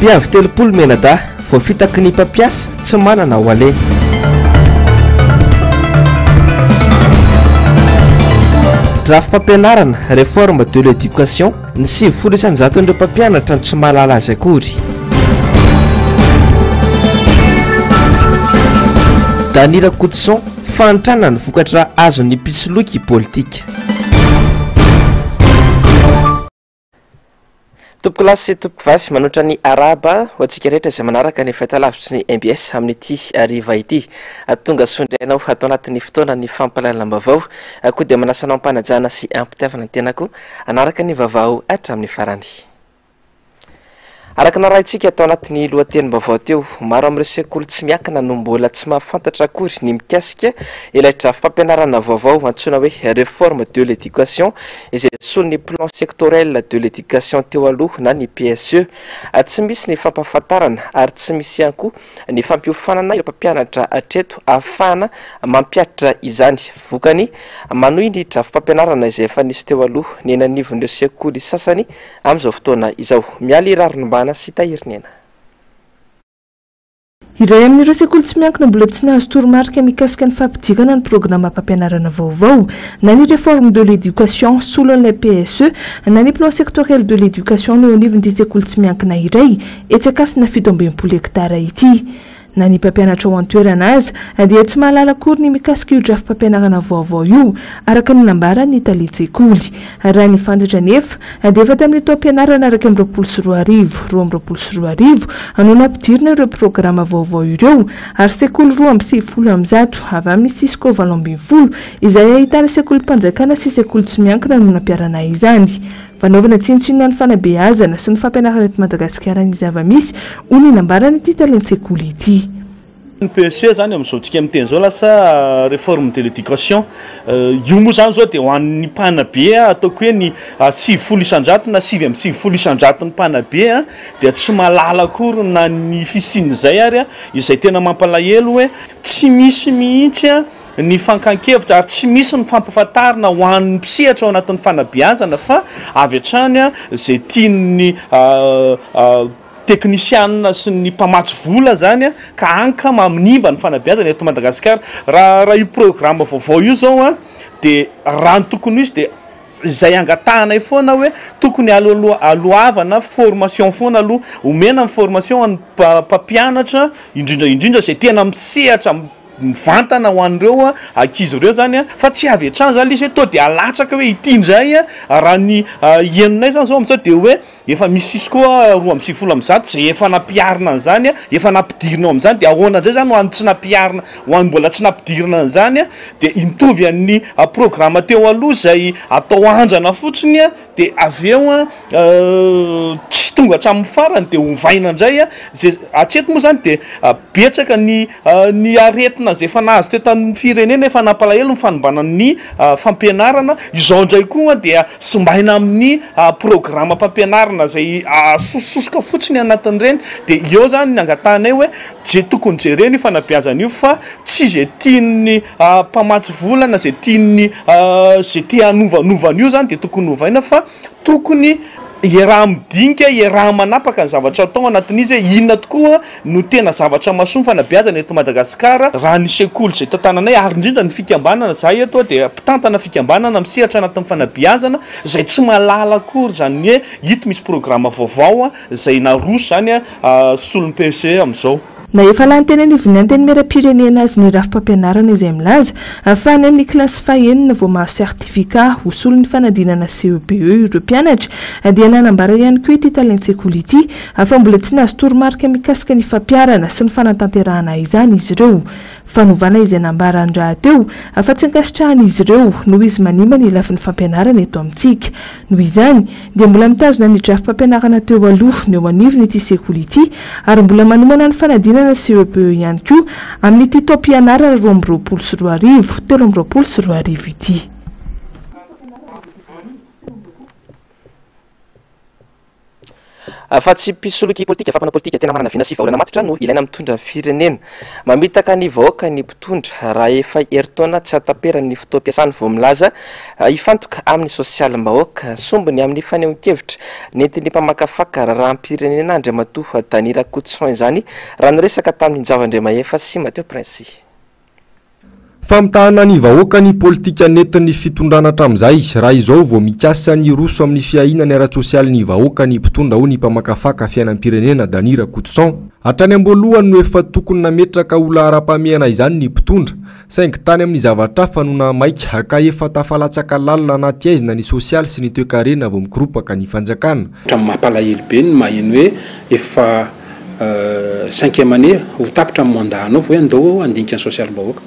Mpiavy 30 mianadahy voafitaky ny mpampiasa tsy manana ho aleha. Drafi-pampianarana, Réforme de l'éducation, ny 90 isan-jaton'ireo mpampianatra no tsy mahalala azy akory. Dany Rakotoson, fahantrana ny vokatra azon'ny mpisoloky politika. Tompokolahy sy tompokovavy, manoatra ny arahaba ho antsika rehetra izay manaraka ny fahitalavitry ny mbs amin'ity hariva ity. Tonga soa indray anao ato anatin'ny fotoanan'ny fampahalalam-baovao. Koa dia manasa anao am-panajana sy am-pitiavana ny tenako hanaraka ny vaovao hatramin'ny farany. Araka ny narahintsika tao anatin'ny lohatenim-baovao teo, maro amin'ireo sekoly tsy miankina no mbola tsy mahafantatra akory ny mikasika ilay drafi-pampianarana vaovao antsoina hoe Réforme de l'éducation izay solon'ny Plan sectoriel de l'éducation teo aloha na ny PSE. Tsy misy ny fampahafantarana ary tsy misy ihany koa ny fampiofanana ireo mpampianatra hatreto ahafahana mampihatra izany. Vokany, manohy ny drafi-pampianarana izay efa nisy teo aloha ny eny anivon'ireo sekoly sasany amin'izao fotoana izao. Mialy Rarinombana sy Tahirinena. Iray amin'ireo sekoly tsy miankina mbola tsy nahazo toromarika mikasika ny fampidirana ny programam-pampianarana vaovao na ny Réforme de l'éducation solon'ilay PSE na ny Plan sectoriel de l'éducation ny eo anivon'ity sekoly tsy miankina iray etsy Ankasina 67 hektara ity. Na ny mpampianatra ao an-toerana aza dia tsy mahalala akory ny mikasika io drafi-pampianarana vaovao io, araka ny nambaran'ny talen-tsekoly. Raha ny fantatra anefa dia efa tamin'ny taom-pianarana 2021, 2022 no nampidirina ireo programa vaovao ireo ary sekoly 192 avy amin'ny Cisco 18 izay ahitana sekolim-panjakana sy sekoly tsy miankina no nampiharana izany. Fanaovana tsinontsinona ny fanabeazana sy ny fampianarana eto Madagasikara ny zava-misy, hoy ny nambaran'ity talen-tsekoly ity. Ny PEC zany amin'izao tsika miteny izao lasa réforme de l'éducation. Io moa zany zao dia ho an'ny mpanabe ataoko hoe ny 90 isan-jato na 99 isan-jaton'ny mpanabe dia tsy mahalala akory na ny fisian'izay ary izay tena mampalahelo hoe tsy misy mihitsy ny fankan-kevitra ary tsy misy ny fampahafantarina ho an'ny mpisehatra ao anatin'ny fanabeazana fa avy hatrany izay tian'ny teknisianina sy ny mpamatsy vola zany ka any ka manimba ny fanabeazana eto Madagasikara. Raha raha io programme vaovao io zao an de raha ny tokony ho izy de izay angatahanay foana hoe tokony aloaloha aloavana formation foana aloha, omena ny formation an'ny mpampianatra indrindra indrindra izay tena misehatra mivantana ho an'ireo ankizy ireo zany fa tsy avy hatrany zany le izy hoe to de alatsaka hoe ity indray raha ny henonay zany zao amin'izao de hoe efa misy cisco 192 zay efa nampiharina an'izany efa nampidirina ao amin'izany de ahoana indray zany ho an'ny tsy nampiharina ho an'ny mbola tsy nampidirina an'izany de mitovy an'ny programme teo aloha zay atao andrana fotsiny de avy eo an tsy tonga hatramin'ny farany de ovaina indray an, ze hatreto moa zany de betsaka ny ny aretina zay efa nahazo teto amin'ny firenena efa nampalahelo ny fanimbana ny fampianarana, izao indray koa dia simbaina amin'ny programam-pampianarana zay asososoka fotsiny anatin'ireny, de eo zany ny angatahanay hoe ze tokony jerena io fanabeazana io fa tsy ze tian'ny mpamatsy vola na ze tian'ny ze te hanovanova an'io zany de tokony hovaina fa tokony iaraha-midinika, iaraha-manapaka ny zavatra atao anatin'izy hoe inona tokoa no tena zavatra mahasoa ny fanabeazana eto Madagasikara. Raha ny sekoly izay tantananay ary indrindra ny fikambanana, izahay eto dia mpitantana fikambanana misehatra anatin'ny fanabeazana izay tsy mahalala akory izany hoe ito misy programa vaovao izay naroso izany solon'ny PSE amin'izao. Na efa lany teny anivon'ny Antenimierampirenena azy ny rafi-pampianarana izay milaza fa any amin'ny kilasy fahenina vao mahazo certificat ho solon'ny fanadinana CEPE ireo mpianatra dia nanambara ihany koa ity talen-tsekoly ity fa mbola tsy nahazo toromarika mikasika ny fampiharana sy ny fanatanterahana izany izy ireo. Fanovana izay nambarany rahateo fa tsy ankasitrahan'izy ireo noho izy manimba ny lafiny fampianarana eto amintsika. Noho izany, dia mbola mitazona ny drafi-pampianarana teo aloha ny eo anivon'ity sekoly ity ary mbola manomana ny fanadinana CEPE ihany koa amin'ity taom-pianarana 2022, 2023 ity. Fa tsy mpisoloky politika fa mpanao politika tena manana vina sy vahaolana matotra no ilaina mitondra ny firenena. Mamitaka ny vahoaka ny mpitondra raha efa herintaona tsy hahataperan'ny fotoam-piasany vao milaza hifantoka amin'ny sosialim-bahoaka. Sombiny amin'ny fanehoan-kevitra nentin'ny mpamakafaka raharaham-pirenena Andriamatoa Dany Rakotoson izany raha niresaka tamin'ny Njava Andriamahefa sy Mathieu Prince. Famitahana ny vahoaka ny politika nentin'ny fitondrana hatramin'izay, raha izao vao mikasa ny hiroso amin'ny fiahiana ny ara-tsosialin'ny vahoaka ny mpitondra hoy ny mpamakafaka fiainam-pirenena Dany Rakotoson. Hatrany am-boalohany no efa tokony nametraka ho laharam-pahamehana izany ny mpitondra, saingy tany amin'ny zavatra hafa no nahamaika ka efa tafalatsaka lalina anaty haizina ny sosialy sy ny toekarena vao mikoropaka ny fanjakana. Ohatran'ny mampalahelo be ny maheno hoe efa Cinquième année, ho tapitra ny mandat anao vao hoe andao handinika ny sosialim-bahoaka.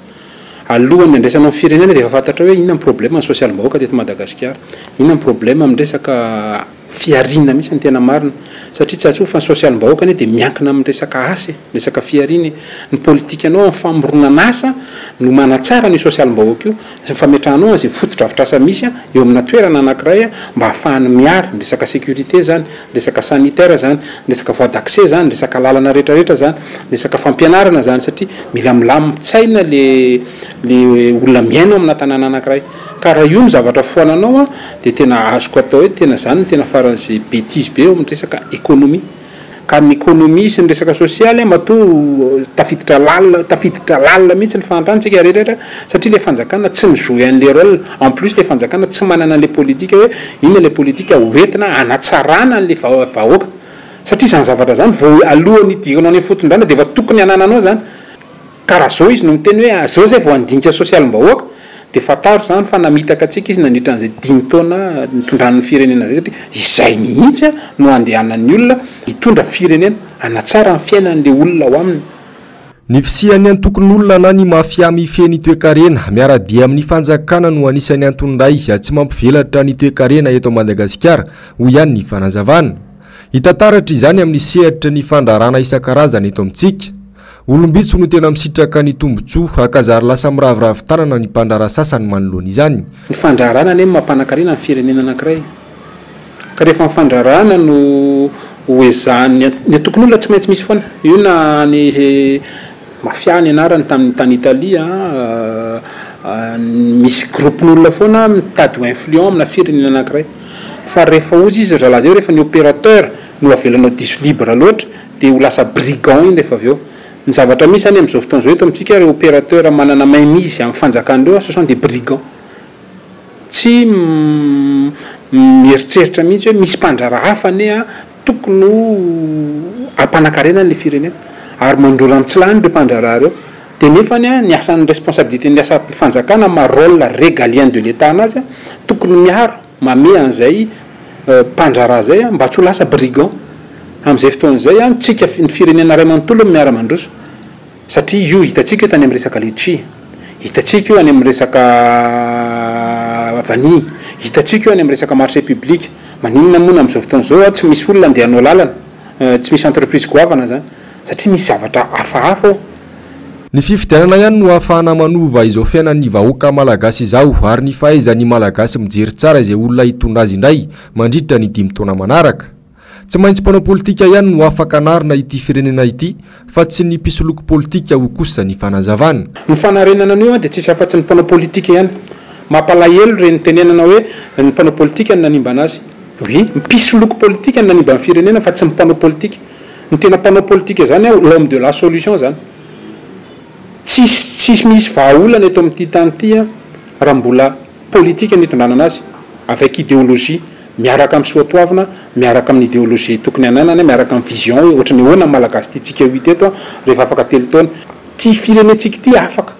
Alohan'ny handraisanao ny firenena dia efa fantatrao hoe inona ny problème ny sosialim-bahoaka teto Madagasikara. Inona ny problème amin'ny resaka fihariana mihitsy ny tena marina. Satria tsy azo fa ny sosialim-bahoaka anie dia miankina amin'ny resaka asa e, resaka fihariana e. Ny politikanao amin'ny famoronana asa no manatsara an'io sosialim-bahoaka io. Sy ny fametrahanao an'izay fotodrafitrasa misy eo amina toerana anankiray mba ahafahany miary, ny resaka sécurité zany, ny resaka sanitaire zany, ny resaka voie d'accès zany, ny resaka lalana rehetrarehetra zany, ny resaka fampianarana zany satria mila milamin-tsaina le le olona miaina ao amina tanàna anankiray. Ka raha io no zavatra foananao an, dia tena azoko atao hoe tena zany no tena faran'izay betise be eo amin'ny resaka économie. Ka ny économie sy ny resaka sosialy matoa tafiditra lalina tafiditra lalina mihitsy ny fahantrana tsika rehetra satria le fanjakana tsy mi-jouer an'le role en plus le fanjakana tsy manana an'le politique hoe inona le politique ho entina hanatsarana an'le vahoaka satria izany zavatra izany vao alohan'ny hidiranao any amin'ny fitondrana dia efa tokony hanananao izany. Ka raha zao izy no miteny hoe zao zay vao handinika sosialim-bahoaka dia fantaro zany fa namitaka antsika izy nandritra an'izay dimy taona nitondrany ny firenena zay satria izay mihitsy no handehanan'ny olona hitondra firenena, hanatsara ny fiainan'le olona ao aminy. Ny fisian'ny antokon'olona na ny mafia mifehy ny toekarena miara-dia amin'ny fanjakana no anisan'ny antony iray tsy mampivelatra ny toekarena eto Madagasikara, hoy ihany ny fanazavana. Hita taratra izany amin'ny sehatry ny fandraharahana isan-karazany eto amintsika. Olom-bitsy no tena misitraka ny tombontsoa ka zary lasa miraviravy tanana ny mpandraharaha sasany manoloana izany. Ny fandraharahana anie no mampanan-karena ny firenena anankiray. Ka rehefa ny fandraharahana no ho ezahan'ny ny antokon'olona tsy maintsy misy foana. Io na any mafia ny anarany tamin'ny tany Italie an, misy groupe-n'olona foana mitady ho influent amina firenena anankiray. Fa rehefa hozy izy ry zalahy zay rehefa ny opérateur no avelanao diso libre loatra dia ho lasa brigand iny rehefa avy eo. Ny zavatra misy zany amin'izao fotoana izao eto amintsika, ireo opérateur manana main mise amin'ny fanjakana ireo ce sont des brigands. Tsy mieritreritra mihitsy hoe misy mpandraharaha hafa anie tokony ho hampanankarena an'ilay firenena. Ary mandrora mitsilany ireo mpandraharaha ireo. Dia nefany ny asan'ny responsabilité ny asan'ny fanjakana maha rôle régalien de l'Etat anazy tokony miaro. Mamehy an'izay mpandraharaha izay mba tsy ho lasa brigand. Amin'izay fotoana izay tsika ny firenena iray manontolo no miara-mandroso. Satria io hitantsika io tany amin'ny resaka letchi, hitantsika io any amin'ny resaka vanille, hitantsika io any amin'ny resaka marché public. Maninona moa na amin'izao fotoana izao tsy misy olona andeha hanao lalana, tsy misy entreprise goavana izany. Satria misy zavatra hafahafa ao. Ny fifidianana ihany no ahafahana manova izao fiainan'ny vahoaka malagasy izao ary ny fahaizan'ny malagasy mijery tsara izay olona hitondra azy indray mandritra ny dimy taona manaraka. Tsy maintsy mpanao politika ihany no afaka hanarina ity firenena ity fa tsy ny mpisoloky politika hoy kosa ny fanazavana. Ny fanarenana an'io dia tsisy afa-tsy ny mpanao politika ihany. Mampalahelo ireny tenenana hoe ny mpanao politika no nanimba anazy. Oui, ny mpisoloky politika no nanimba ny firenena fa tsy ny mpanao politika. Ny tena mpanao politika izany an, l'homme de la solution izany. Tsisy tsisy misy vahaolana eto amin'ity tany ity an, raha mbola politika ny hitondrana anazy, avec idéologie, miaraka amin'ny soatoavina, miaraka amin'ny idéologie tokony hananany, miaraka amin'ny vision hoe ohatran'ny ahoana ny Malagasy tiantsika ho hita eto an, rehefa afaka telo taona. Ity firenentsika ity afaka.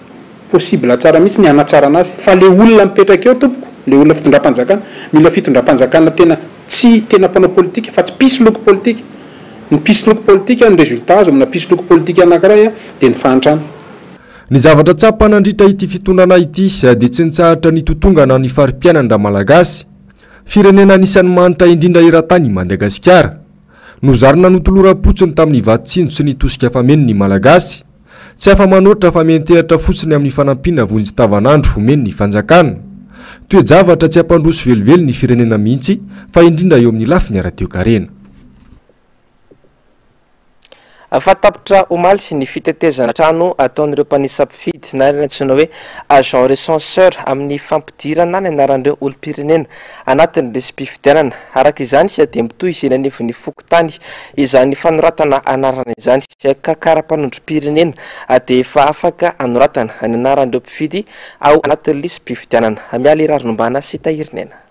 Possible tsara mihitsy ny hanatsarana azy fa le olona mipetraka eo tompoko, le olona fitondram-panjakana, mila fitondram-panjakana tena tsy tena mpanao politika fa tsy mpisoloky politika. Ny mpisoloky politika, ny résultat azo amina mpisoloky politika anakiray dia ny fahantrana. Ny zavatra tsapa nandritra ity fitondrana ity dia tsy nitsahatra nitotongana ny fari-piainan-dRamalagasy. Firenena anisan'ny mahantra indrindra eran-tany i Madagasikara. Nozarina notoloram-potsiny tamin'ny vato tsinjo sy ny tosika fameno ny Malagasy. Tsy afa-manoatra fa miantehatra fotsiny amin'ny fanampiana vonjy tavanandro omen'ny fanjakana. Toe-javatra tsy hampandroso velively ny firenena mihitsy fa indrindra eo amin'ny lafiny ara-toekarena. Fa tapitra omaly ny fitetezana trano ataon'ireo mpanisa mpifidy na ilay antsoina hoe agent recenseur amin'ny fampidirana ny anaran'ireo olom-pirenena anatin'ny lisi-pifidianana. Araka izany dia mitohy eny anivon'ny fokontany izany fanoratana anarana izany ka kara-panondrom-pirenena dia efa afaka anoratana ny anaran'ireo mpifidy ao anatin'ny lisi-pifidianana. Mialy Rarinombana sy Tahirinena.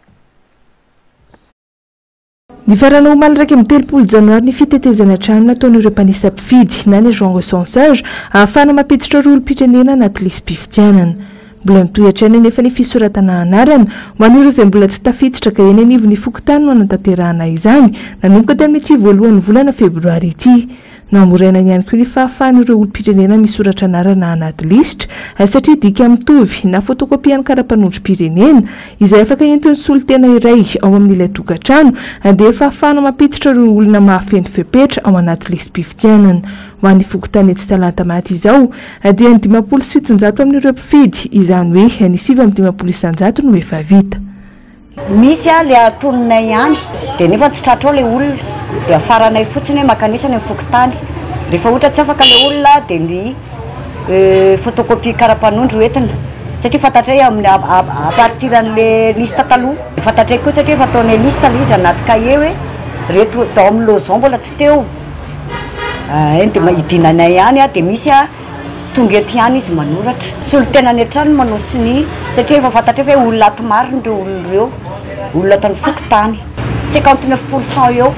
Nifarana omaly 31 janoary ny fitetezana trano nataon'ireo mpanisa mpifidy na ny agent recenseur ahafahana mampiditra ireo olom-pirenena anaty lisi-pifidianana. Mbola mitohy hatrany anefa ny fisoratana anarana ho an'ireo izay mbola tsy tafiditra ka eny anivon'ny fokontany no hanatanterahana izany nanomboka tamin'ity voalohan'ny volana febroary ity. Namoraina ihany koa ny fahafahan'ireo olom-pirenena misoratra anarana anaty lisitra satria dika mitovy na fotokopian'ny kara-panondrom-pirenena izay afaka entin'ny solontena iray ao amin'ilay tokantrano dia efa ahafahana mampiditra ireo olona mahafeno fepetra ao anaty lisi-pifidianana. Ho an'ny fokontany etsy Talatamaty izao dia ny 750 amin'ireo mpifidy, izany hoe ny 59% no efa vita. Misy a le atononay ihany de nefa tsy tratra ao le olona de afaranay fotsiny hoe mankanesa any amin'ny fokontany, rehefa ohatra tsy afaka le olona de ny photocopie karapanondro entina satria fantatray amin'ny à partir an'le liste taloha, de fantatray koa satria efa ataonay liste le izy anaty cahier hoe reto tao amin'ny loison mbola tsy teo, eny de idinanay ihany de misy a. Tonga eto ihany izy manoratra. Solontena any an-trano no manao sonia satria efa fantatrao fa hoe olona ato marina ireo olona ireo, olona ato amin'ny fokontany. 59 pour cent eo.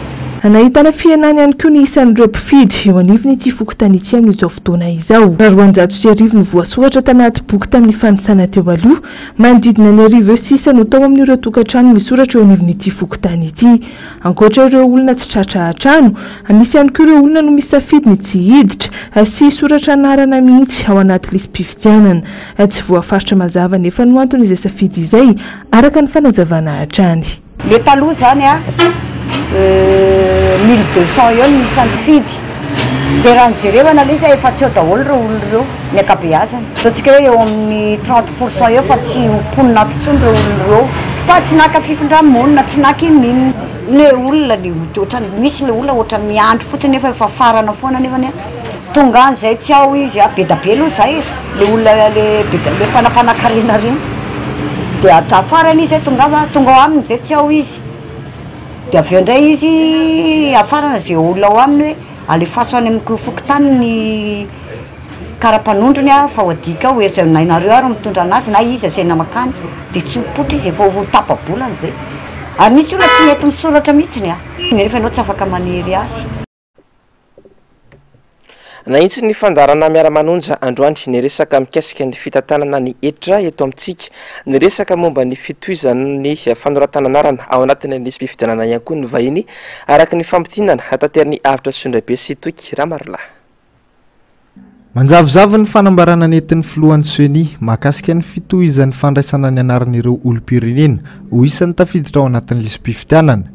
Nahitana fihenany ihany koa ny isan'ireo mpifidy eo anivon'ity fokontany ity amin'izao fotoana izao. Raha 1200 no voasoratra tanaty boky tamin'ny fanisana teo aloha, manodidina ny 1000 eo sisa no tao amin'ireo tokantrano misoratra eo anivon'ity fokontany ity. Ankoatra ireo olona tsy tratra an-trano, misy ihany koa ireo olona no misafidy ny tsy hiditra sy hisoratra anarana mihitsy ao anaty lisi-pifidianana. Tsy voafaritra mazava anefa no anton'izay safidy izay, araka ny fanazavana hatrany. Le taloha zany a 1200 eo ny isan'ny mpifidy de raha ny jerevana le izy efa tsy eo daholo ireo olona ireo ny ankabeazany, ataontsika hoe eo amin'ny 30 pour cent eo fa tsy ho mponina ato intsony ireo olona ireo fa tsy naka fifindra-monina, tsy naka inona inona. Le olona le ohatrany misy le olona ohatrany miandry fotsiny nefa efa farana foana nefany a tonga any zay tsy ao izy a be da be aloha zay e le olona le be da le mpanampanakarena reny de ata farany izy hoe tongava tonga ao aminy zay tsy ao izy de avy eo ndray izy afarana ze olona ao aminy hoe alefaso any amin'ny fokontany ny karapanondrony a fa ho adika ao hoe zay nainareo ary mitondra anazy na izy asaina makany de tsy mipoitra izy efa ho tapa-bolana zay ary misy olona tsy mety misoratra mihitsiny a nefa ianao tsy afaka manery azy. Nahitsy ny fandaharana Miara-manonja androany ny resaka mikasika ny fitantanana ny hetra eto amintsika. Niresaka momba ny fitohizan'ny fanoratana anarana ao anatin'ny lisi-pifidianana ihany koa ny vahiny, araka ny famintinana taterin'i Avotra Sondrabe sy Toky Ramarolahy. Manjavozavo ny fanambarana nentin'ny filohan'ny Ceni mahakasika ny fitohizan'ny fandraisana ny anaran'ireo olom-pirenena ho isan'ny tafiditra ao anatin'ny lisi-pifidianana.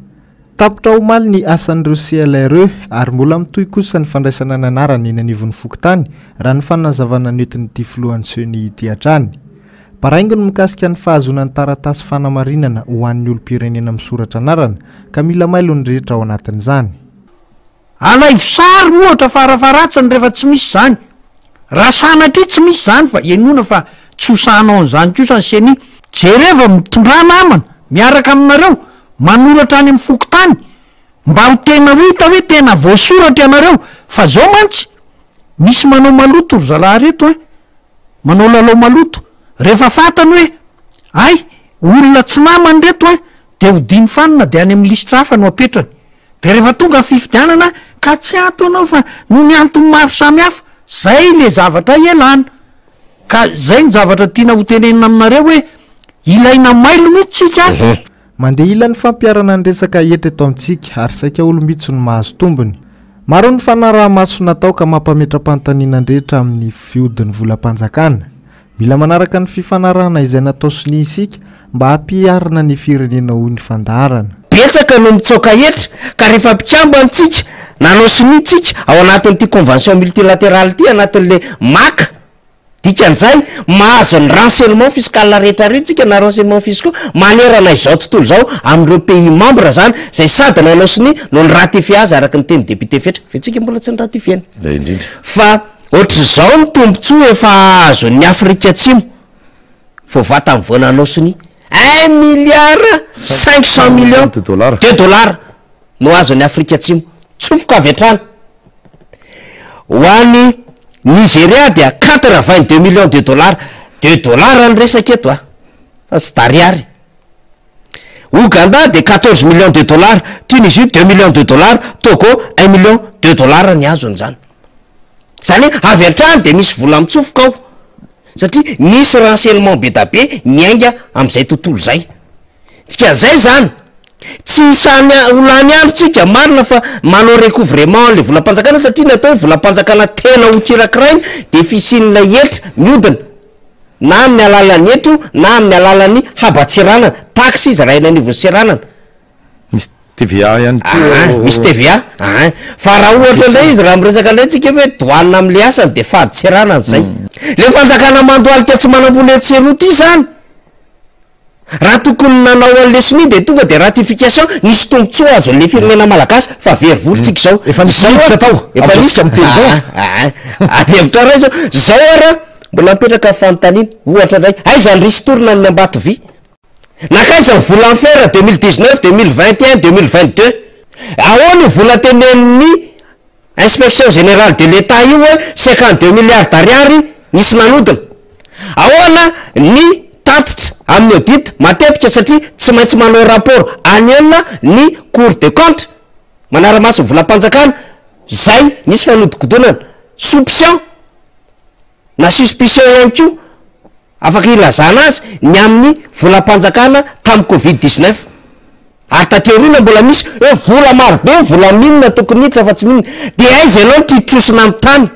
Tapitra omaly ny asan'ireo CLRE ary mbola mitohy kosa ny fandraisana ny anarana eny anivon'ny fokontany raha ny fanazavana nentin'ity filohan'ny Ceni ity hatrany. Baraingo ny mikasika ny fahazoana ny taratasy fanamarinana ho an'ny olom-pirenena misoratra anarana ka mila mailo ny rehetra ao anatin'izany. Alaivo sary ohatra farafaharatsiny rehefa tsy misy izany. Raha sanatria tsy misy izany fa henoina fa tsy ho sahanao an'izany kosa ny ceni. Jereva mitondrà namana miaraka aminareo manoratra any amin'ny fokontany mba ho tena ho hita hoe tena voasoratra ianareo fa zao mantsy misy manao maloto ry zalahy reto an! Manao lalao maloto. Rehefa fantany hoe hay olona tsy namany reto an! dia hodiany fanina dia any amin'ny lisitra hafa no apetrany. Dia rehefa tonga ny fifidianana ka tsy ato ianao fa noho ny antony maro samihafa, zay le zavatra ialana. Ka zay ny zavatra tiana ho tenenina aminareo hoe ilaina mailo mihitsy tsika. Mandeha ila ny fampiharana ny resaka hetra eto amintsika ary saika olom-bitsy no mahazo tombony. Maro ny fanaraha-maso natao ka mampametra-panontaniana ny rehetra amin'ny fihodin'ny volam-panjakana. Mila manaraka ny fifanarahana izay natao sonia isika mba hampiharina ny firenena hoy ny fandaharana. Betsaka no mitsaoka hetra ka rehefa mpikambana tsika, nanao sonia tsika ao anatin'ity convention multilaterale ity, anatin'le maka. Dikan'izay, mahazo ny renseignement fiscal rehetra rehetra tsika na renseignement fiscaux manerana izao tontolo izao amin'ireo pays membres zany izay sady nanao sonia no ni-ratifier azy araka ny tenin'ny député Fetra fa tsika mbola tsy ni-ratifier-na. Izay indrindra. Fa ohatr'izao ny tombotsoa efa azon'ny Afrika Atsimo vao vatany vao nanao sonia, un milliard 500 millions De dollars. de dollars no azon'ny Afrika Atsimo. Tsofoka avy hatrany. Ho an'i Nigeria dia 82 millions de dollars, de dollars ny resaka eto a, fa tsy d'ariary. Ouganda dia 14 millions de dollars, Tunisie 2 millions de dollars, Togo 1 million de dollars ny azony zany. Zany hoe avy hatrany dia misy vola mitsofoka ao, satria misy renseignement be da be miainga amin'izay tontolo izay. Dikan'izay zany, tsy isany ho lany andro tsika, marina fa manao recouvrement an'le volam-panjakana satria ny atao hoe volam-panjakana tena ho kirakiraina dia fisian'ilay hetra mihodina na amin'ny alalan'ny hetra io na amin'ny alalan'ny haban-tseranana, taxe izy raha eny anivon'ny seranana. Misy TVA ihany koa. Aa, misy TVA, aa. Fa raha ohatra indray izy, raha miresaka indray tsika hoe douane amin'le asany dia fadintseranana zay. Le fanjakana mandohalika tsy manam-bola etsy sy eroa ty zany. Raha tokony nanao an'le sonia dia tonga dia ratification, nisy tombotsoa azon'le firenena malagasy fa very vola tsika izao. Efa nisy niditra tao, Efa nisy amin'izao miteny izao. Aa, aa, ady hevitra iray izao. Zao ara mbola mipetraka ny fanontaniana, ohatra indray, aiza ny ristourne ny Ambatovy? Nankaiza ny vola enfer 2019, 2021, 2022? Ahoana io vola tenenin'ny Inspection générale de l'Etat io hoe 52 milliards d'ariary nisy nanodina. Ahoana ny tatitra amin'ny audit matetika satria tsy maintsy manao rapport annuel ny cour des comptes manara-maso ny volam-panjakana zay nisy fanodikodinana soupçon na suspicion ihany koa Afaka ilazana azy ny amin'ny volam-panjakana tamin'ny covid 19. Ary taty aoriana mbola misy hoe vola marobe ny vola mine tokony hiditra fa tsy mine. Dia aiza ianao no tia trosina amin'ny tany?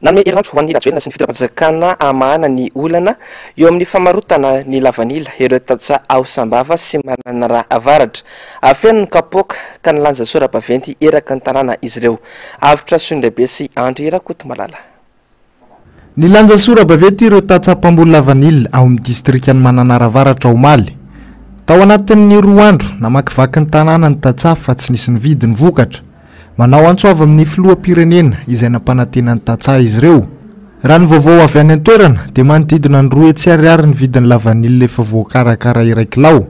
Nanome herinandro ho an'i Rajoelina sy ny fitondram-panjakana hamahana ny olana eo amin'ny famarotana ny lavanila ireo tantsaha ao Sambava sy Mananara Avaratra. Feno ny kapoaka ka nilanja sora-baventy eraky ny tanàna izy ireo. Avotra Soindrabe sy Andry Rakotomalala. Nilanja sora-baventy ireo tantsaha mpamboly lavanila ao amin'ny distrikan'i Mananara Avaratra omaly. Tao anatin'ny roa andro, namakivaky ny tanàna ny tantsaha fa tsy nisy nividy ny vokatra. Manao antso avo amin'ny filoham-pirenena izay nampanantena ny tantsaha izy ireo. Raha ny vaovao avy any an-toerana dia manodidina ny 200 ariary ny vidin'ny lavanila efa voakarakara iray kilao.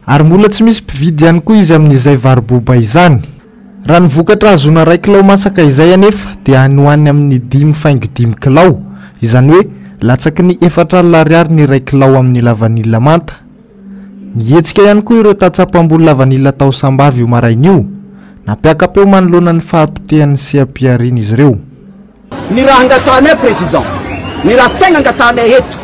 Ary mbola tsy misy mpividy ihany koa izy amin'izay varoboba izany. Raha ny vokatra ahazoana iray kilao masaka izay anefa dia any ho any amin'ny dimy faingo dimy kilao, izany hoe latsaky ny 40 ariary ny iray kilao amin'ny lavanila manta. Nihetsika ihany koa ireo tantsaha mpamboly lavanila tao Sambavy io maraina io. Nampiaka-peo manoloana ny fahapotehan'ny seha-pihariana izy ireo. Ny raha angatahanay président, ny raha tegna angatahanay eto,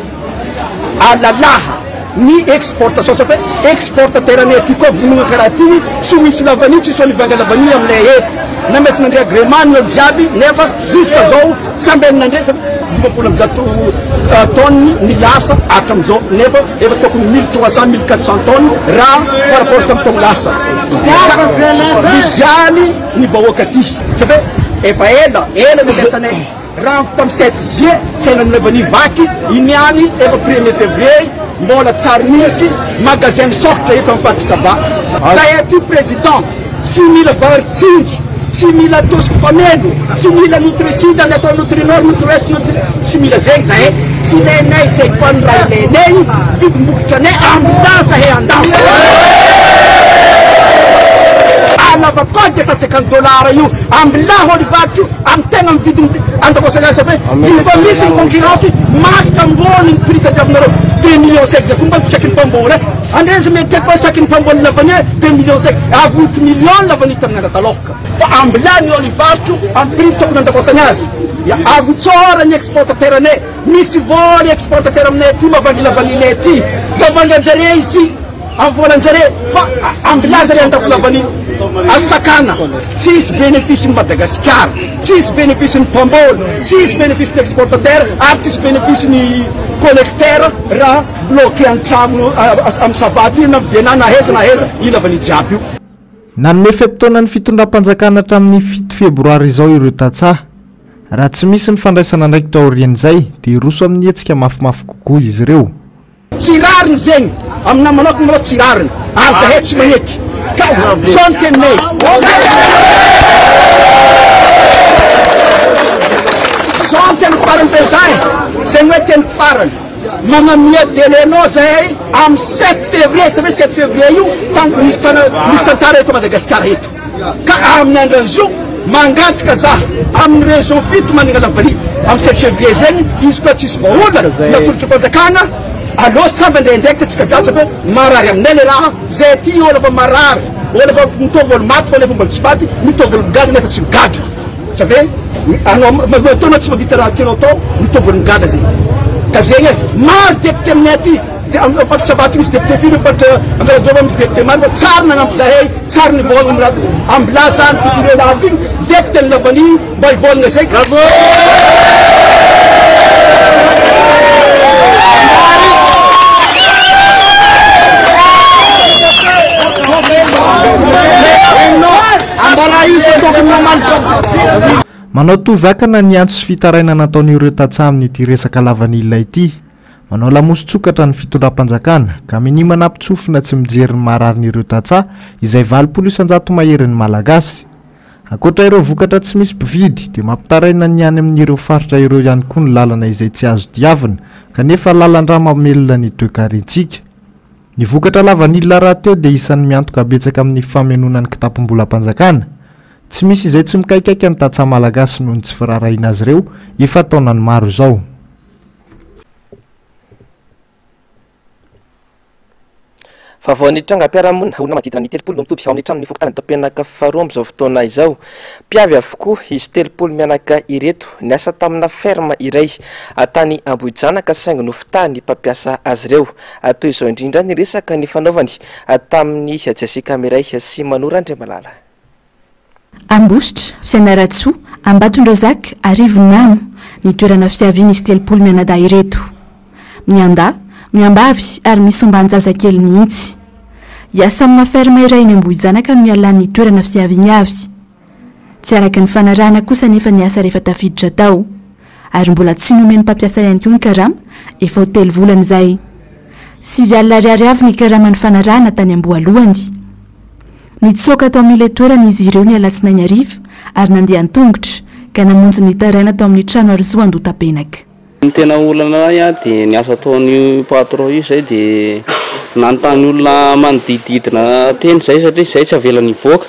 alalaha ny exportation sa fa exportateur anay aty koa vonogna karaha ty, tsy ho hisy lavanille, tsy hisy olivanga lavanille aminay eto, na maintsy nandre agrément ny olo jiaby nefa jusqu'à zao tsy ambeny nandre sa 150 tonnes ny lasa hatramizao nefa efa tokony 1300, 1400 tonnes raha par rapport tamin'ny taogno lasa, mijaly ny vahoaka aty. Sa ve efa ela ela nampiasanay raha tam 7 juillet tsy hainao nilevany vaky iny ihany efa premier février mbola tsary misy magasin misokatra eto am faritry Sava. Zahay aty président tsy mila vary tsinjo tsy mila tosika fameno tsy mila nutri sud ny atao nutri nord nutri ouest nutri tsy mila zegny zahay tsy ilainay zegny fa ny raha ilainay vidim-bokatranay ambilà zahay andafy. Alava koa 250 dollars io ambilà ho rivarotro am tegna mividy andakosana azy fa io koa misy ny concurrence marika ambony ny prix tadiavinareo 2 millions 5 zay koa mba tsy saky ny mpamboly andre izy mety fa saky ny mpamboly lavany 2 millions 5 avy 8 millions lavany tamin'ny andro taloha fa ambilà ny olo ivarotro am prix tokony andakosana azy ya avy tsora ny exportateur anay misy voly exportateur aminay aty mavangy lavanilay aty mavangy anjare izy Am volan-jare fa ambilaza le andafy lavanio asakana tsisy bénéfice ny Madagasikara, tsisy bénéfice ny mpamboly, tsisy bénéfice ny exportateur ary tsisy bénéfice ny collecteur raha bloqué an-tragno am sava aty na Vienna na aiza na aiza io lavanio jiaby io. Nanome fe-potoana ny fitondram-panjakana hatramin'ny fito febroary izao ireo tantsaha. Raha tsy misy ny fandraisana andraikitra aorian'izay dia hiroso amin'ny hetsika mafimafy kokoa izy ireo. Tsy rariny zegny, aminah manokana malôha tsy rariny ary zahay tsy magneky ka zao ny teninay. Zao ny teniko farany président e, zegny hoe teniko farany, magnamia délai-nao zahay amin'ny sept février, ça veut sept février io tan- misy tana- misy tantara eto Madagasikara eto. Ka amin'ny andran'izio mangataka za amin'ny région fito manana lavania amin'ny 7 février zegny izy koa tsisy vahaolana natolotry fanjakana aleo samby andeha andraikitra tsika jiaby satria marary aminay le raha zay aty olo efa marary olo efa mitovy olo maty fa nefa mbola tsy maty mitovy olo migadra nefa tsy migadra ça ve anao matoa anao tsy mahavita raha tianao atao mitovy olo migadra zegny ka zegny e maro député aminay aty de amin'ny faritra Sabato misy député firy faritra Ankaradroba misy député maro fa tsary nagnampy zahay Tsary ny vahoaka am raha ambilà zany fidirana aby igny député ny lavanille mba hivolagna zay ka. Manao tohivakana ny antso sy fitarainana nataon'ireo tantsaha amin'ity resaka lavanila ity. Manao lamosin-tsokatra ny fitondram-panjakana ka minia manampin-tsofina tsy mijery ny mararin'ireo tantsaha izay 80% maherin'ny Malagasy. Ankoatra ireo vokatra tsy misy mpividy dia mampitaraina ny any amin'ireo faritra ireo ihany koa ny lalana izay tsy azo diavina kanefa lalan-drà mamelona ny toekarentsika. Ny vokatra lavanila rahateo dia isan'ny miantoka betsaka amin'ny famenoana ny kitapom-bolam-panjakana. Tsy misy izay tsy mikaikaika ny tantsaha Malagasy noho ny tsy firaharahiana azy ireo efa taonany maro izao. Vaovao nitranga am-piarahamonina, olona manodidina ny 30 no mitoby ao amin'ny tranon'ny fokontany Andohatapenaka faharoa amin'izao fotoana izao. Mpiavy avokoa izy 30 mianaka ireto, niasa tamina ferme iray tany Ambohijanaka saingy nofitahan'ny mpampiasa azy ireo. Toy izao indrindra ny resaka nifanaovany tamin'i Jessica Miray sy Mano Randriamalala. Ambositra, Fianarantsoa, Ambatondrazaka, Arivonimamo, ny toerana fiavian'izy 30 mianadahy ireto. Miandahy, miambavy ary misy omban-jazakely mihitsy. Hiasa amina ferme iray eny Ambohijanaka no hialany ny toerana fiaviany avy. Tsy araka ny fanarahana kosa anefa ny asa rehefa tafiditra tao. Ary mbola tsy nomen'ny mpampiasa ihany koa ny karama, efa ho telo volana izay. 9 alina ariary avy ny karama nifanarahana tany am-boalohany. Nitsoaka tao amin'ilay toerana izy ireo ny alatsinainy hariva ary nandeha an-tongotra ka namonjy nitaraina tao amin'ny trano Harisoa Andotapenaka. Ny tena olana anay dia ny asa ataon'io patron io izay dia nanontany olona manodidididina teny izay satria izay tsy avelany hivoaka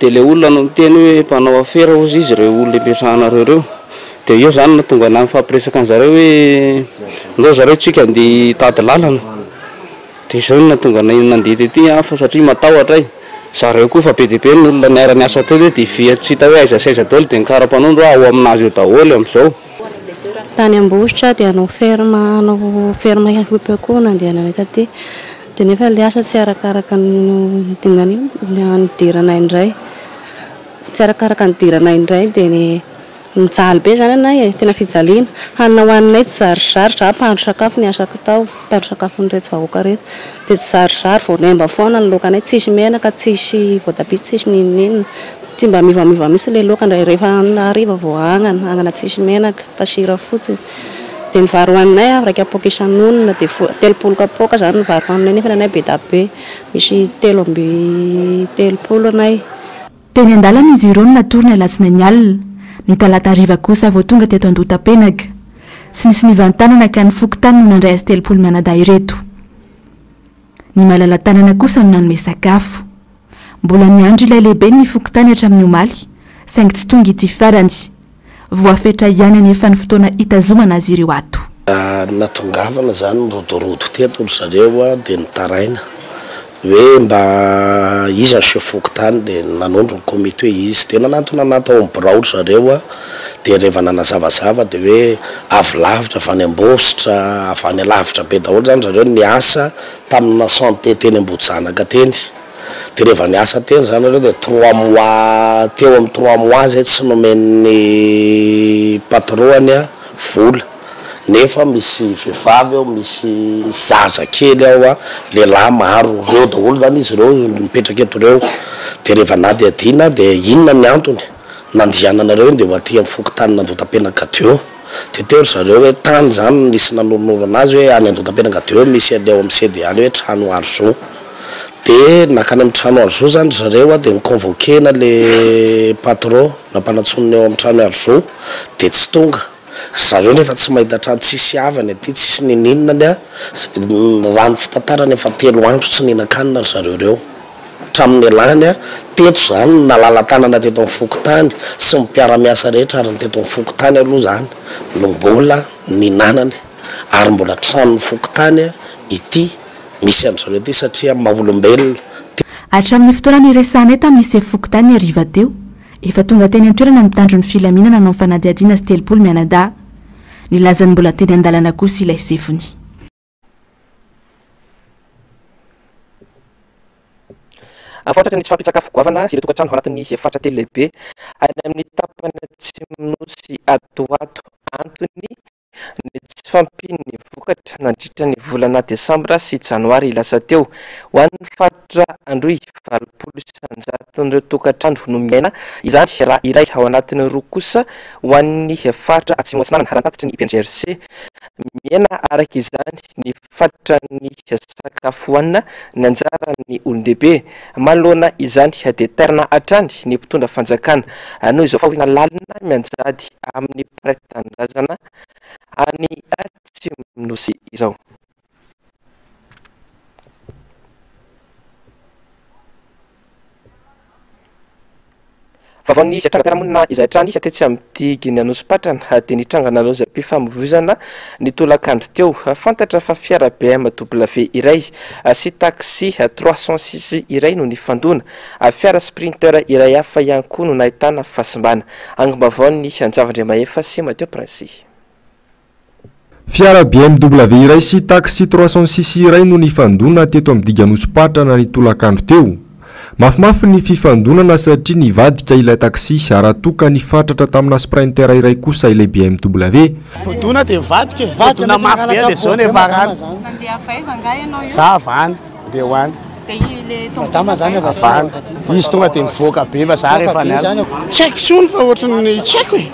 dia ilay olona no niteny hoe mpanao afera hozy izy ireo olona ipetrahanareo ireo dia eo izany no nahatonga anah nifampiresaka an'zareo hoe ndao zareo tsika andeha hitady lalana. Dia izao no nahatonga anay nandeha tety an, fa satria matahotra ay, zareo koa fa be dia be ny olona niara niasa teo dia very tsy hita hoe aiza sy aiza daholo dia ny karapanondro ao aminazy eo daholo amin'izao. Tany Ambositra dia hanao ferme hanao ferme hiompy akoho no nandehananay taty dia nefa ilay asa tsy arakaraka ny nidiranay indray, tsy arakaraka ny nidiranay indray dia ny Mijaly be zany anay e, tena fijaliana. Hanina hohaninay tsy zarizary, za mpahandro sakafo ny asako tao, mpahandro sakafon'ireto vahoaka ireto. Dia tsy zarizary, voanemba foana ny laokanay, tsisy menaka, tsisy voatabia, tsisy n'inon'inona. Tsy mba miovaova mihitsy ilay laoka ndray, rehefa hariva vao agnana, agnana tsisy menaka fa sira fotsiny. Dia ny vary hohaninay iray kapoaka isan'olona, dia 30 kapoaka zany ny vary hohaninay nefa ny anay be dia be, misy 33 anay. Teny an-dalana izy ireo no natory ny alatsinainy alina. Ny talata hariva kosa vao tonga teto Andohatapenaka. Tsy nisy nivantanana ka ny fokontany no nandray azy 30 mianadahy ireto. Ny malala-tanana kosa no nanome sakafo. Mbola niandry ilay lehiben'ny fokontany hatramin'ny omaly, saingy tsy tonga ity farany. Voafetra ihany anefa ny fotoana hitazomana azy ireo ato. Natongavana izany nirodorodo teto ry zareo dia nitaraina hoe mba iza ny chef fokontany dia nanondro ny komity hoe izy dia nanantona anah tao amin'ny birao ry zareo dia rehefa nanazavazava dia hoe avy lavitra avy any Ambositra avy any alavitra be daholo izany ry zareo niasa tamina santé teny Ambohijanaka teny. Dia rehefa niasa teny zany nareo dia trois mois teo amin'ny trois mois zay tsy nomen'ny patron-ny vola. Nefa misy vehivavy ao, misy zaza kely ao a, lehilahy maro, reo daholo zany izy ireo mipetraka eto reo. De rehefa nadihadiana de inona ny antony nandiananareo iny de ho aty amin'ny fokontanin'Andohatapenaka teo. De teo ry zareo hoe tany zany no nisy nanoronoro anazy hoe any Andohatapenaka teo misy an'le ao amin'ny CDA le hoe trano Arzo. De nankany amin'ny trano Arzo zany ry zareo a, de ni-convoquer-na le patron nampanantsoin'ny ao amin'ny trano Arzo de tsy tonga. Ry zareo nefa tsy mahita trano, tsisy havany aty, tsisy ninininany a, raha ny fitantarana efa telo andro tsy nihinan-kanina ry zareo ireo hatramin'ny nialany a, teto izany ny nalala-tanana teto amin'ny fokontany sy ny mpiara-miasa rehetra ary ny teto amin'ny fokontany aloha izany no mbola nihinanany ary mbola tranon'ny fokontany ity misy an-dry zareo ity satria maha olombelona. Hatramin'ny fotoana niresahanay tamin'ny sefo fokontany ny hariva teo, Efa tonga teny an-toerana ny mpitandro ny filaminana nanao fanadihadiana sy 30 mianadahy. Nilaza ny mbola teny an-dalana kosa ilay sefony. Ankoatra ny tsy fahampian-tsakafo goavana ireo tokantrano ao anatin'ny faritra telo lehibe any amin'ny tapany atsimon'ny Nosy ato ho ato. Antony ny tsy fahampian'ny vokatra nandritra ny volana desambra sy janoary lasa teo. Ho an'ny faritra Androy, 80 isan-jaton'ireo tokantrano no miaina izany raha iray ao anatin'ny roa kosa ho an'ny faritra Atsimo Atsinanana, raha ny tatitry ny BNGRC. Mihena araka izany ny fatran'ny sakafo hohanina ny anjaran'ny olon-dehibe. Manoloana izany dia tairina hatrany ny mpitondra fanjakana noho izao fahoriana lalina mianjady amin'ny mpiray tanindrazana any atsimon'ny Nosy izao. Vaovaon'ny trangam-piarahamonina izay hatrany tetsy amin'ny digin'ny Anosipatrana dia nitrangana lozam-pifamoivoizana ny tolakandro teo. Fantatra fa fiara BMW iray sy taxi 306 iray no nifandona. Fiara sprinter iray hafa ihany koa no nahitana fahasimbana. Angom-baovaon'ny Anjavandriamahefa sy Mathieu Princy. Fiara BMW iray sy taxi 306 iray no nifandona teto amin'ny digy Anosipatrana ny tolakandro teo. Mafimafy ny fifandonana satria nivadika ilay taxi raha toa ka nifatratra tamina sprinter iray kosa ilay BMW. Voadona dia nivadika e, voadona mafy be dia zao no efa rano. Nandeha avy aiza angaha ianao io? Za avy any, andeha ho any. Dia ilay tomobile avy aiza? Avy any. Izy tonga dia nivoaka be fa za rehefa niala. Tsy haiko intsony fa ohatran'ny tsy haiko e.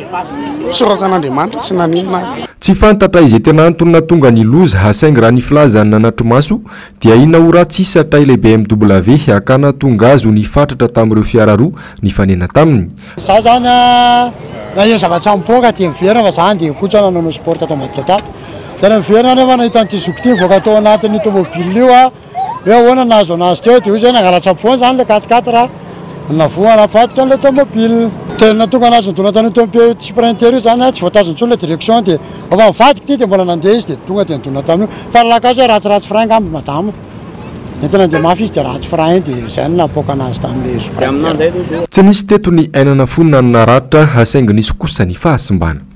Tsorako an'Andriamanitra tsy naninona aho. Tsy fantatra izay tena antony nahatonga ny loza, saingy raha ny filazan'ny nanatri-maso dia ahiana ho ratsy hisatra ilay BMW ka nahatonga azy ho nifatratra tamin'ireo fiara roa nifanena taminy. Za zany naheno zavatra mipoaka dia miverina fa za andeha hikotrana nanao sport tato ambadika tato. Dia niverina aho nefa nahita an'ity zoky ity nivoaka tao anatin'io tomobile io aho. Hoe ahoana nahazo anazy teo dia hoy zay nangalatra ampovoany zany le quatre quatre navoa nampivadika an'ilay tomobile. Tena tonga anazy nidona tany tompe sprinter io zany tsy voatazona intsony le direction dia efa nivadika ity dia mbola nandeha izy dia tonga dia nidona tamin'io. Fa ny lakazo hoe ratsiratsy frein angamba madama. Entina nandeha mafy izy dia ratsy frein dia izay no nahapoaka anazy tamin'ilay sprinter. Tsy nisy teto ny aina nafoy na ny naratra saingy nisy kosa ny fahasimbana.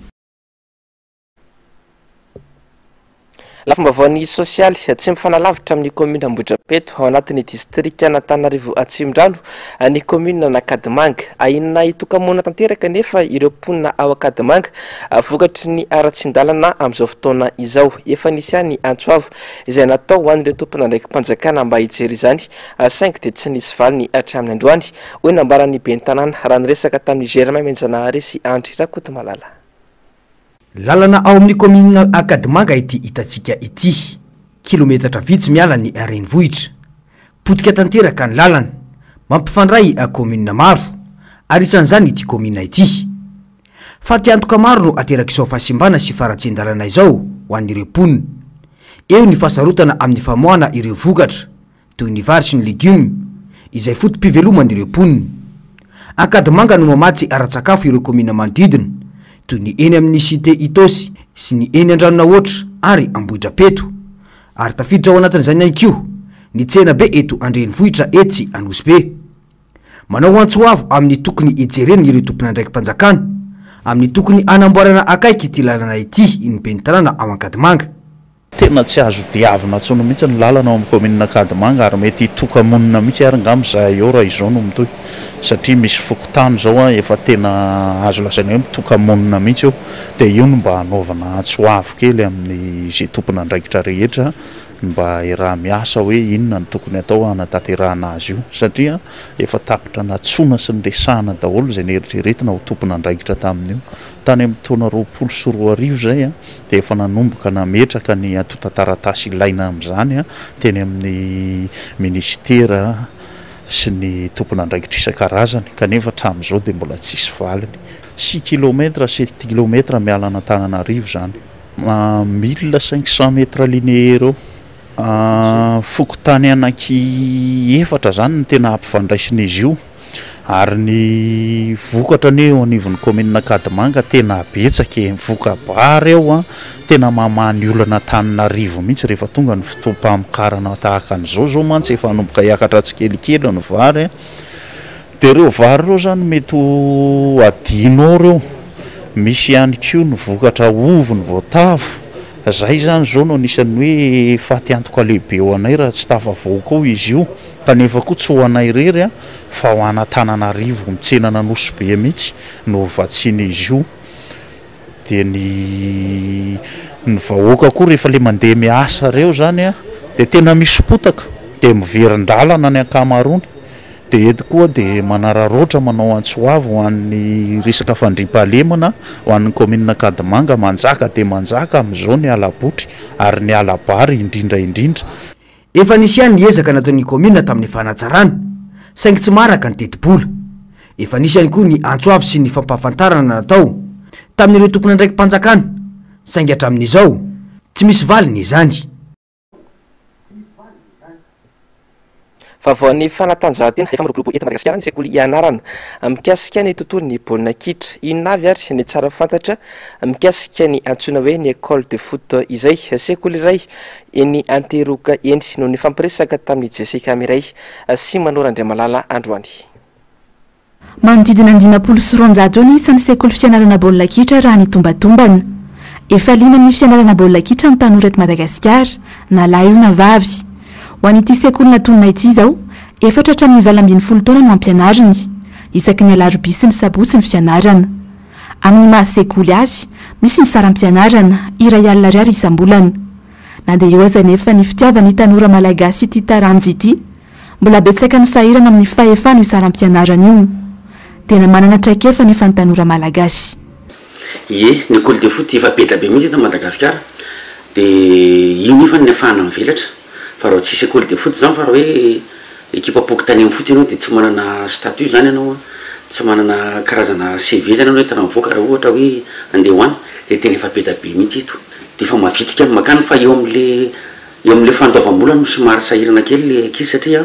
Lafim-baovaon'ny sosialy, tsy mifanalavitra amin'ny kaominina Ambohidrapeto, ao anatin'ny distrikan'Antananarivo Atsimondrano, ny kaominina an'Ankadimanga. Ahiana hitoka-monina tanteraka anefa ireo mponina ao Ankadimanga vokatry ny haratsian-dalana amin'izao fotoana izao. Efa nisy ihany ny antso avo izay natao ho an'ireo tompon'andraiki-panjakana mba hijery izany saingy dia tsy nisy valiny hatramin'ny androany, hoy ny nambaran'ny ben'ny tanàna raha niresaka tamin'i Germain Menjanahary sy Andry Rakotomalala. Lalana ao amin'ny kaominina Ankadimanga ity hitantsika ity. Kilometatra vitsy miala ny renivohitra. Potika tanteraka ny lalana. Mampifandray kaominina maro. Ary isan'izany ity kaominina ity. Fatiantoka maro no aterak'izao fahasimbana sy faharatsian-dalana izao ho an'ireo mponina. Eo ny fahasarotana amin'ny famoahana ireo vokatra. toy ny vary sy ny legioma, izay foto-piveloman'ireo mponina. Ankadimanga no mamatsy ara-tsakafo ireo kaominina manodidina, toy ny eny amin'ny Cité Itaosy sy ny eny Andranonahoatra ary Ambohidrapeto. Ary tafiditra ao anatin'izany ihany koa ny tsenabe eto an-drenivohitra etsy Anosibe. Manao antso avo amin'ny tokony hijerena ireo tompon'andraiki-panjakana amin'ny tokony hanamboarana akaiky ity lalana ity ny ben'ny tanàna ao Ankadimanga. Tena tsy azo diavina intsony mihitsy ny lalana ao amin'ny kaominina Ankadimanga ary mety hitoka-monina mihitsy ary angamba izahay eo raha izao no mitohy satria misy fokontany izao efa tena azo lazaina hoe mitoka-monina mihitsy eo dia io no mba hanaovana antso avo kely amin'izay tompon'andraikitra rehetra ny mba hiaraha-miasa hoe inona no tokony hatao hanatanterahana azy io satria efa tapitra nantsoina sy niresahana daholo izay neritreretina ho tompon'andraikitra tamin'io. Tany amin'ny taona 2020 izay dia efa nanomboka nametraka ny antontan-taratasy ilaina amin'izany teny amin'ny minisitera sy ny tompon'andraikitra isan-karazany kanefa hatramin'izao dia mbola tsisy valiny. Six kilomètres, sept kilomètres miala an'Antananarivo izany. 1500 mètres linéaires eo. Fokontany anaky efatra izany no tena ampifandraisin'izy io ary ny vokatra anie eo anivon'ny kaominina Ankadimanga tena betsaka e, voka-bary eo an, tena mamaha ny olana Antananarivo mihitsy rehefa tonga ny fotoam-pamokarana tahaka an'izao izao mantsy efa hanomboka hiakatra tsikelikely ny vary an. Dia ireo vary ireo izany mety ho adino ao ireo. Misy ihany koa ny vokatra ovy, ny voatavo. Izay izany izao no anisan'ny hoe faty antoka lehibe ho anay raha tsy tafavoaka ao izy io. Kanefa koa tsy ho anay irery fa ho an'Antananarivo mitsenan'Anosibe mihitsy no vatsian'izy io. Dia ny ny vahoaka koa rehefa le mandeha miasa ireo izany dia tena misy potaka dia miverin-dalana ny ankamaroany. Dia eto koa dia manararaotra manao antso avo ho an'ny resaka fandriampahalemana ho an'ny kaominina Ankadimanga, manjaka dia manjaka amin'izao ny hala-botry ary ny hala-bary indrindra indrindra. Efa nisy ihany ny ezaka nataon'ny kaominina tamin'ny fanatsarana, saingy tsy maharaka ny tetibola. Efa nisy ihany koa ny antso avo sy ny fampahafantarana natao tamin'ireo tompon'andraiki-panjakana, saingy hatramin'izao, tsy misy valiny izany. Vaovaon'ny fanatanjahantena, efa miroborobo eto Madagasikara ny sekoly ianarana mikasika ny tontolon'ny baolina kitra. Inona avy ary ny tsara fantatra mikasika ny antsoina hoe ny école de foot izay? Sekoly iray eny Antehiroka eny no nifampiresaka tamin'i Jessica Mireille sy Manoro Andriamalala androany. Manodidina ny 250 eo ny isan'ny sekoly fianarana baolina kitra raha ny tombatombana. Efa liana amin'ny fianarana baolina kitra ny tanora eto Madagasikara, na lahy io na vavy. Ho an'ity sekoly natonina ity izao, efatra hatramin'ny 18 taona no ampianariny. Isaky ny alarobia sy ny sabotsy ny fianarana. Amin'ny maha sekoly azy, misy ny saram-pianarana, 1 alina ariary isam-bolana. Na dia eo aza anefa ny fitiavan'ny tanora malagasy ity taranja ity, Mbola betsaka no sahirana amin'ny fahefana io saram-pianarana io. Tena manana traikefa anefa ny tanora malagasy. Ie, ny école de foot efa be da be mihitsy eto Madagasikara, de io nefa ny ahafahana mivelatra, fa raha tsisy école de foot zany fa raha hoe ekipam-pokontany fotsiny ianao de tsy manana statut zany ianao an, tsy manana karazana CV zany ianao entina mivoaka raha ohatra hoe andeha ho any, de tena efa be da be mihitsy eto, de efa mavitrika ny mankany fa eo amle Eo amin'ilay fandoavam-bola no somary sahirana kely ilay ankizy satria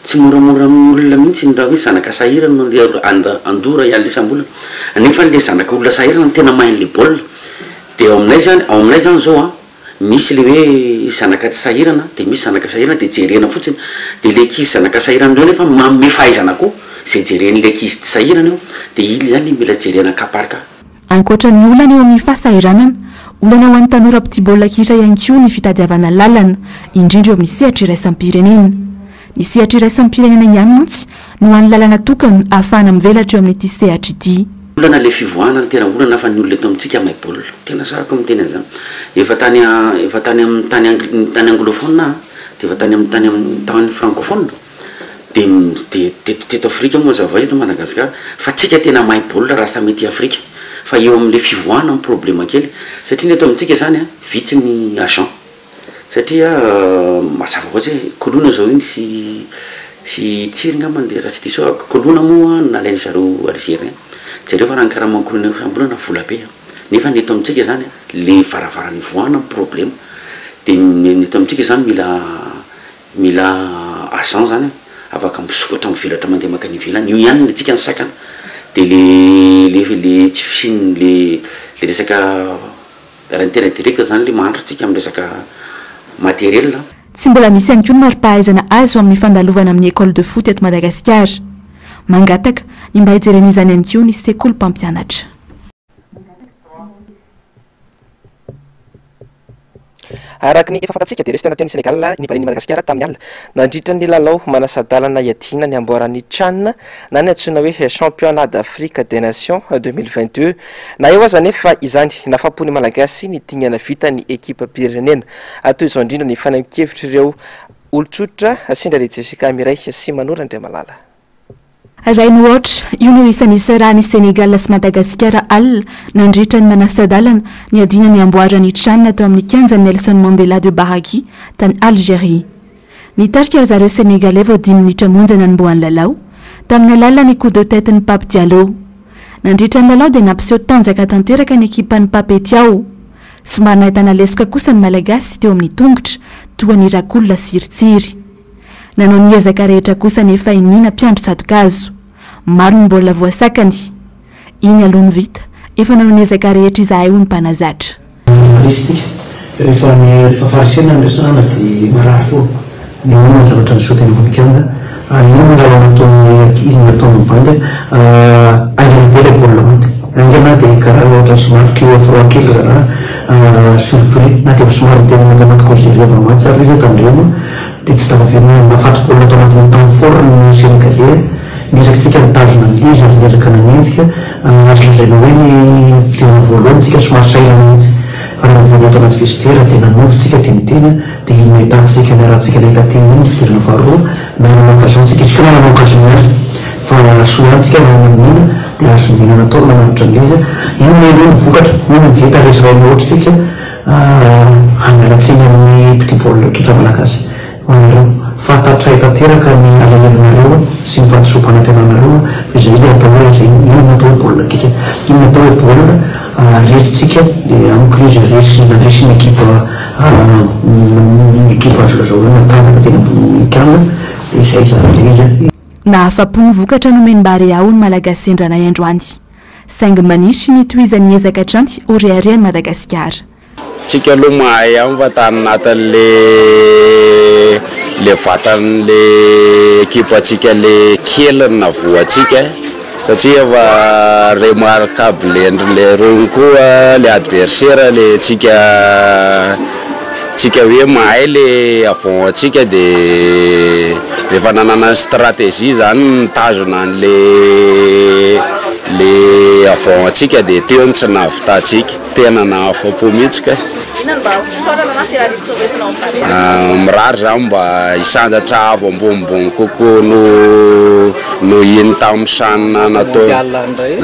tsy moramora amin'ny olona mihitsy ny raha hoe zanaka sahirana no andeha handoa iray alina isam-bolana. Nefa ilay zanaka olona sahirana no tena mahay an'ilay baolina. Dia ao aminay izany, ao aminay izany izao an, misy ilay hoe zanaka tsy sahirana, dia misy zanaka sahirana dia jerena fotsiny. Dia ilay ankizy zanaka sahirana ireo nefa manome fahaizana koa izay jeren'ilay ankizy tsy sahirana eo. Dia iny izany ilay mila jerena cas par cas. Ankoatra ny olana eo amin'ny fahasahiranana, olana ho an'ny tanora mpitia baolina kitra ihany koa ny fitadiavana lalana, indrindra eo amin'ny sehatra iraisam-pirenena. Ny sehatra iraisam-pirenena ihany mantsy no hany lalana tokana ahafahana mivelatra eo amin'ity sehatra ity. Olana le fivoahana no tena olana fa ny olona eto amintsika mahay baolina. Tena sahako miteny an'izany. Efa tany efa tany amin'ny tany angl tany anglophone aho dia efa tany amin'ny tany amin'ny tany francophone. Dia dia teto teto Afrika moa mazava ho azy eto Madagascar fa tsika tena mahay baolina raha samy aty Afrika fa eo amin'le fivoahana ny problema kely satria ny eto amintsika zany an vitsy ny agent satria mazava ho azy hoe Koloina zao iny sy sy Tsiry ngambany dia raha tsy diso aho Koloina moa nalain-dry zareo Algérien jereo fa raha ny karaman'i Koloina isam-bolana vola be an nefa ny eto amintsika zany an le varavarana ivoahana ny problema dia ny eto amintsika zany mila Mila agent zany afaka misokatra mivelatra mandeha mankany ivelany, io ihany ny antsika ny sakana, de le le le tsy fisian'ny le le resaka raha ny tena direct zany le mahantra tsika amin'ny resaka matériel. Tsy mbola misy ihany koa ny mari-pahaizana azo amin'ny fandalovana amin'ny école de foot eto Madagasikara. Mangataka ny mba hijerena izany ihany koa ny sekoly mpampianatra. Araka ny efa fantatsika dia resy teo anatrehan'i Sénégal ny Barean'i Madagasikara tamin'ny alina nandritra ny lalao manasa-dalana hiadiana ny amboaran'ny Chan na ny antsoina hoe Championnat d'Afrique des Nations 2022. Na eo aza anefa izany, nafapo ny Malagasy ny dingana vitan'ny ekipam-pirenena. Toy izao indrindra ny fanehoan-kevitr'ireo olon-tsotra sendra ry Jessica Miray sy Manoro Andriamalala. Iray no aotra, io no isa nisarahan'i Sénégal sy Madagasikara alina nandritra ny manasa-dalana niadiana ny amboaran'ny Chan tao amin'ny kianjan'i Nelson Mandela de Baraki tany Algérie. Nitarika ry zareo Sénégalais vao dimy minitra monja nanombohan'ny lalao, tamin'ny alalan'ny coup de tête-n'i Pape Diallo. Nandritra ny lalao dia nampiseho tanjaka tanteraka ny ekipan'i Pape Thiaw. Somary nahitana lesoka kosa ny Malagasy teo amin'ny tongotra, toa an'i Rakola sy ry Tsiry. Nanao ny ezaka rehetra kosa anefa i Nina mpiandry tsato-kazo. Maro ny mbola voasakany. Iny aloha no vita, efa nanao ny ezaka rehetra izahay hoy ny mpanazatra. Resy tsika. Rehefa ny rehefa faharesena no resahana dia marary foana. Ny inona ny zavatra niseho teny ambony kianja, inona ny lalao nataon'ny ankizy nataon'ny bandy, haingana be ilay baolina maty. Haingana dia karaha ohatran'ny somary cuit à froid kely ry zalahy, surpris na dia efa somary niteny anaty anaty cause reva match ary izy hoe tandremo. Dia tsy tafaverina nahafaty baolina tao anatin'ny temps fort ny Senegalais. Niezaka tsika nitazona an'ilay izy ary niezaka nanenjika. Azo lazaina hoe ny fidirana voalohany tsika somary sahirana mihitsy. Fa raha nivoaka tao anaty vestiaire dia nanova tsika dia niteny dia iny nahitantsika niarahantsika nahita teny iny ny fidirana faharoa. Nanana occasion tsika, izy koa nanana occasion ihany fa soa ihany tsika nanana ny mina dia azon'ny mina natao ny nanavotra an'ilay izy. Inona ireo ny vokatra? Inona ny vita resy iray loatra tsika? Ary miala tsiny amin'ny mpitia baolina kitra malagasy ho anareo. Fantatray tanteraka ny alahelonareo sy ny fahadisoam-panantenanareo fa izay ilay atao hoe izay io no atao hoe baolina kitra. Io no atao hoe baolina resintsika dia amiko ilay izy resy nandresy ny ekipa ny ekipa azo lazao hoe matanjaka teny ambonin'ny kianja dia izay izany ilay izy. Nahafa-po ny vokatra nomen'i Barea ho ny Malagasy sendranay androany. Saingy maniry ny hitohizan'ny ezaka hatrany ho reharehan'i Madagasikara. Tsika aloha mahay ihany fa tany anatin'le le vatan'le ekipantsika le kely no navoantsika satria efa remarquable ndry lerony koa le adversaire le tsika Tsika hoe mahay le avant antsika de efa nanana stratégie zany nitazona anle le avant antsika de teo no tsy nahavitantsika. Tena nahafapo mihitsy kay. Inona no mba fisaorana na firarisoa hoentinao amin'ny Barea? Mirary zany mba hisandratra avo ambonimbony kokoa noho noho iny tamin'ny CHAN natao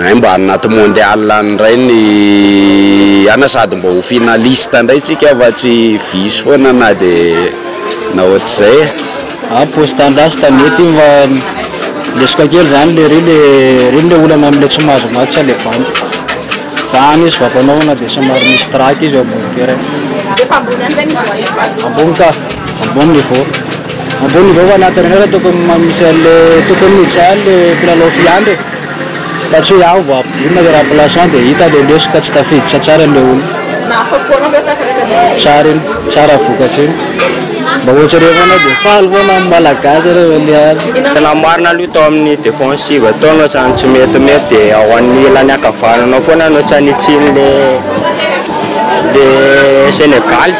hay mba anaty mondial any indray ny ana sady mba ho finaliste indray tsika fa tsy vice foana na dia na ohatr'izay e. Ah poste andraso tanety iny fa lesoka kely zany le ry le ry le olana amle tsy mahazo match le bandy fa any izy vampanaovana de somary misy trac izy eo ambony terrain. Efa ambony ihany ve niveau an'ny Ambony ka, ambony niveau. Ambony niveau fa ny entraineur tokony misy an'le tokony mijaly le mpilalao fiandry e. Fa tsy hoe ao vao ampidirina le remplaçant dia hita le lesoka tsy tafiditra tsara le olona. Nahafapo anao ve tafakatra demi? Tsara iny, tsara vokatra iny. Mba ohatry ireo foana dia faly foana ny Malagasy rehefa le any. Tena marina aloha tao amin'ny defensive tao no ohatran'ny tsy metimety dia ao amin'ny ilany ankavanana ao foana no ohatran'ny hitsian'le le Senegaly.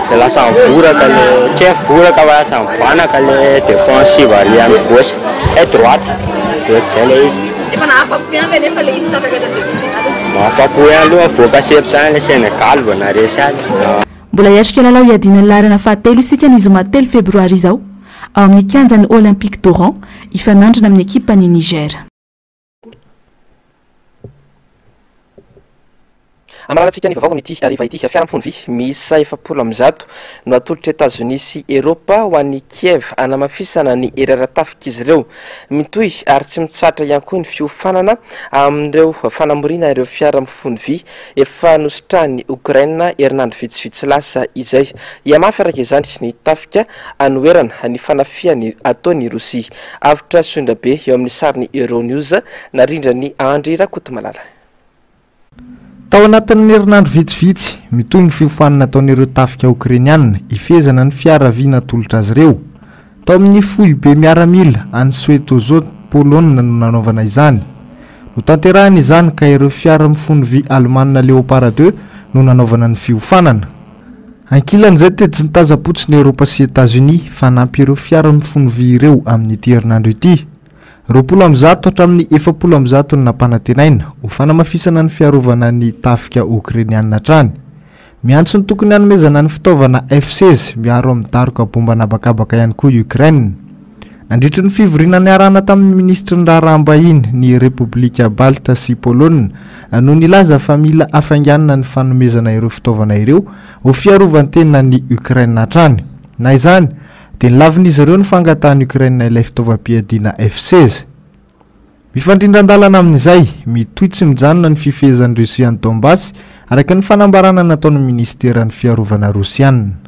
Dia lasa mivoraka le, tsy hoe mivoraka fa lasa mibanaka le défensive ary amin'ny gauche, eh droite, dia ohatr'izay ilay izy. Efa nahafa-po ihany ve nefa le izy tafakatra demi finale? Mahafa-po ihany aloha nivoaka sempotra ihany le Sénégal vao naharesy azy. Mbola hiatrika lalao hiadiana ny laharana fahatelo isika ny zoma telo febroary izao, ao amin'ny kianjan'ny Olympique d'Oran, hifanandrina amin'ny ekipan'i Niger. Amaranan-tsika ny vaovao amin'ity hariva ity. Fiara mifono vy miisa 140 no atolotr'i Etazonia sy Eropa ho an'i Kiev hanamafisana ny hery ara-tafik'izy ireo. Mitohy ary tsy mitsahatra ihany koa ny fiofanana amin'ireo fanamoriana ireo fiara mifono vy efa nositrahan'i Okraina herinandro vitsivitsy lasa izay. Hihamafy araka izany ny tafika hanoherana ny fanafihany ataon'i Rosia. Avotra Soindrabe eo amin'ny sarin'ny Euronews narindran'i Andry Rakotomalala. Tao anatin'ny herinandro vitsivitsy, mitohy ny fiofanana ataon'ireo tafika Okrainiana hifehezana ny fiara vy natolotra azy ireo. Tao amin'ny foibe miaramila any Swetozo, Polonina no nanaovana izany. Notanterahina izany ka ireo fiara mifono vy Alemana Leopard ii no nanaovana ny fiofanana. Ankilan'izay dia tsy nitazam-potsiny Eoropa sy Etazonia fa hanampy ireo fiara mifono vy ireo amin'ity herinandro ity. 120 hatramin'ny 140 no nampanantenaina ho fanamafisana ny fiarovana ny tafika Okrainiana hatrany. Miantso ny tokony hanomezana ny fitaovana F-16 miaro amin'ny daroka bomba an'habakabaka ihany koa i Ukraine. Nandritry ny fivoriana niarahana tamin'ny minisitry ny raharaham-bahiny ny Repoblika Balte sy Polonina no nilaza fa mila hafainganina ny fanomezana ireo fitaovana ireo ho fiarovan-tenan'i Ukraine hatrany. Na izany, dia nolavin'izy ireo ny fangatahan'i Ukraine ilay fitaovam-piadiana F-16. Mifandrindran-dalana amin'izay, mitohy tsy mijanona ny fifehezan'i Rosia an'i Donbass, araka ny fanambarana nataon'ny minisiteran'ny fiarovana rosiana.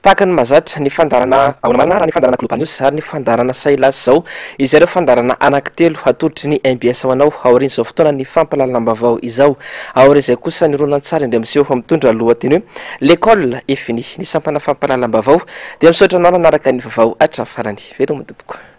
Tahaka ny mahazatra, ny fandaharana Ahoana Marina ary ny fandaharana Global News ary ny fandaharana Sahilaza izao, izay ireo fandaharana anankitelo hatolotry ny mbs ho anao aorian'izao fotoanan'ny fampahalalam-baovao izao. Aorian'izay kosa ny horonantsary indray miseho mitondra lohateny hoe L'école est finie. Ny sampana fampahalalam-baovao dia misaotra anao nanaraka ny vaovao hatramin'ny farany. Veloma tompoko.